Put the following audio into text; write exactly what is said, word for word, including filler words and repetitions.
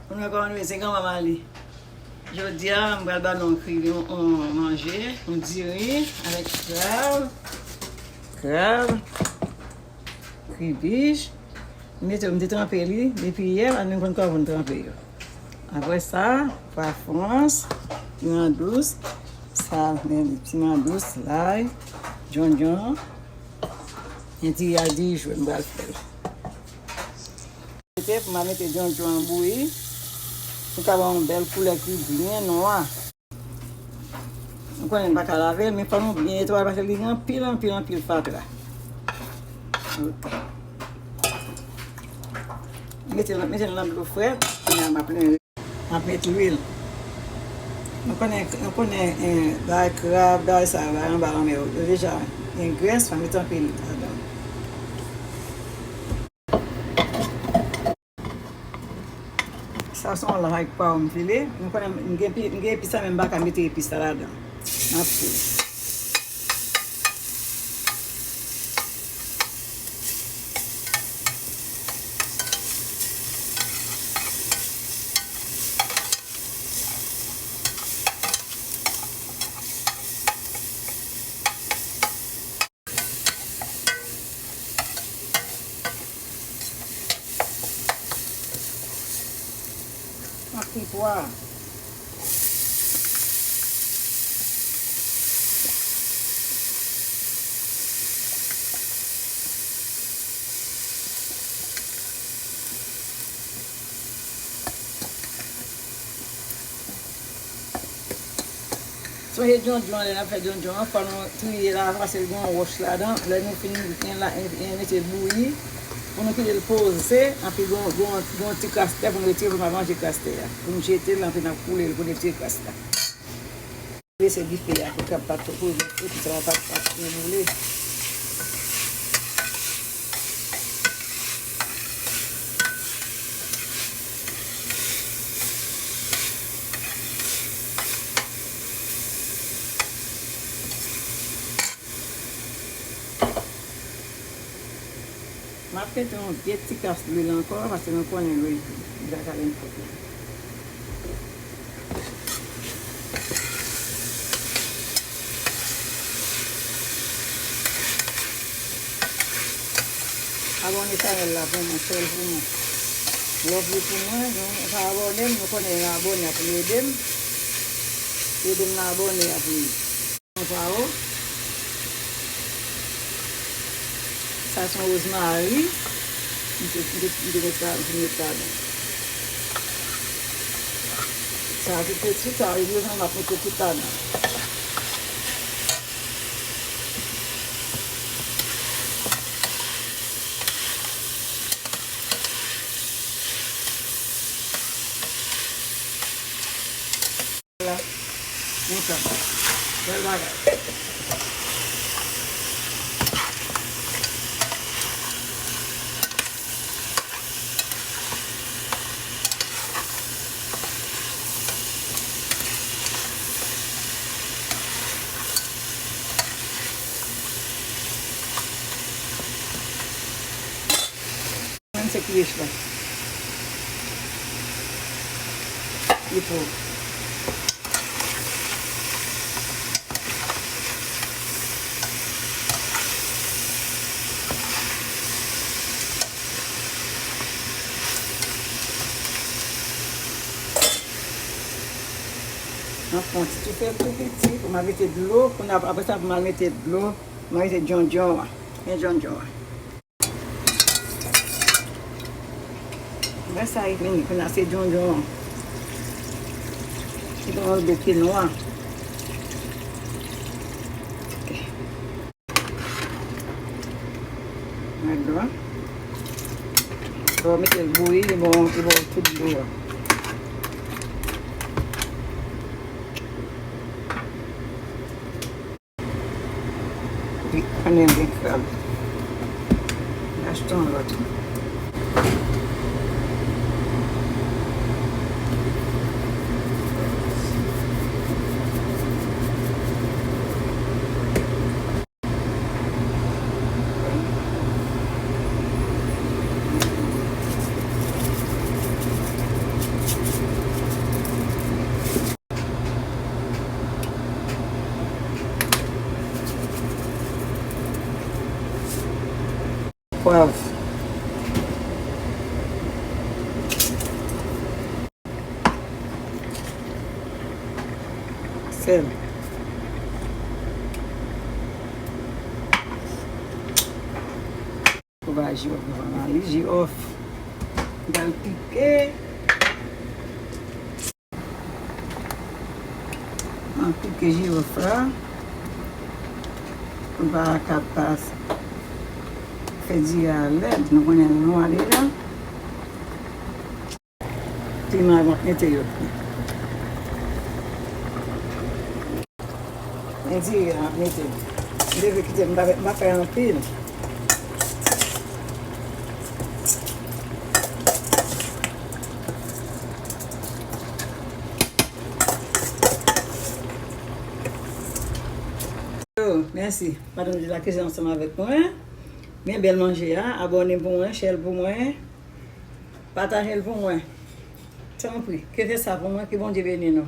Moun mwen kòman nou ye, se granmanman li. Jodi a, m pral ba nou yon kri-, yon, yon manje, yon diri avèk krab, krab, kribich. M mete, m te tranpe li depi yè, nou konn kòman pou n tranpe yo. Apre sa, pwa frans, piman dous, sa, men piman dous, lay, djondjon, yon ti al di jwe, m pral fè l. Mete pou m al mete djondjon an bouyi. Pou l ka ba yon bèl koulè ki byen nwa. Nou konnen n pa ka lave l, men fò nou byen netwaye l paske li gen anpil, anpil, anpil fatra. Ok. Mete l, mete l nan dlo frèt, kounye a m ap, m ap met lwil. Nou konnen, nou konnen, eh, bagay krab, bagay sa yo, bagay anba lanmè yo, yo deja gen grès, pa met anpil ladan. Sa se yon lay pwa m file. Nou konnen m gen pi-, m gen epis la, men m pa ka mete epis la ladan. M ap fouye. Ak pwa. Sonje djondjon an, lè n ap fè djondjon an, fò nou triye l avan, paske l gen yon wòch ladan. Lè nou fin gen la, en, en, mete l bouyi, pou nou kite l poze, anpi gon, gon, gon ti kras tè pou nou retire, pou nou pa manje kras tè a. Pou nou jete l, anpi n ap koule l pou n retire kras la. Bese dife a pou krab pa twò, pou, pou sa pa, pa, pa byen boule. M ap mete yon de ti kras lwil ankò, paske nou konnen lwil deja ka vin fòt la. Abòne chanèl la pou mwen, share l pou mwen. Love li pou mwen, nou pa abòne m, nou konnen yon abòne ap ede m. Ede m nan abòne ap ede. Pwawo. Sa se yon wozmari. M te, m te, m te met la, m te met ladan. Sa se tout, tout sa, yo bezwen m ap mete tout ladan. La. Konsa. Bèl bagay. Mwen se kiyès la. Li pou. Mwen fè yon ti dife tou piti pou mwen mete dlo. Pou n ap, apre sa, pou mwen mete dlo, mwen mete djondjon an. Men djondjon an. Wè sa, li vini, kounye a se djondjon an. Li gen yon dlo ki nwa. Ok. Wè dlo a. Lè w mete l bouyi, li ba w, li ba w tout dlo a. Wi, konnen gen krab. Achte yon lòt. Pwav. Sèl. Ou ba jiwòf devan la, li jiwòf. M pral pike. Anpil ke jiwòf la. Pou l pa ka pas fè diri a lèd, nou konnen l nwa deja. Piman yo m ap mete yo. Men diri a m ap mete. M te vle kite m pa, m pa fè anpil. Yo, mèsi. Madanm Dila ki ansanm avèk mwen. Men bèl manje a. Abòne pou mwen, share pou mwen. Pataje l pou mwen. Tanpri, ke fè sa pou mwen, ke Bondye beni nou.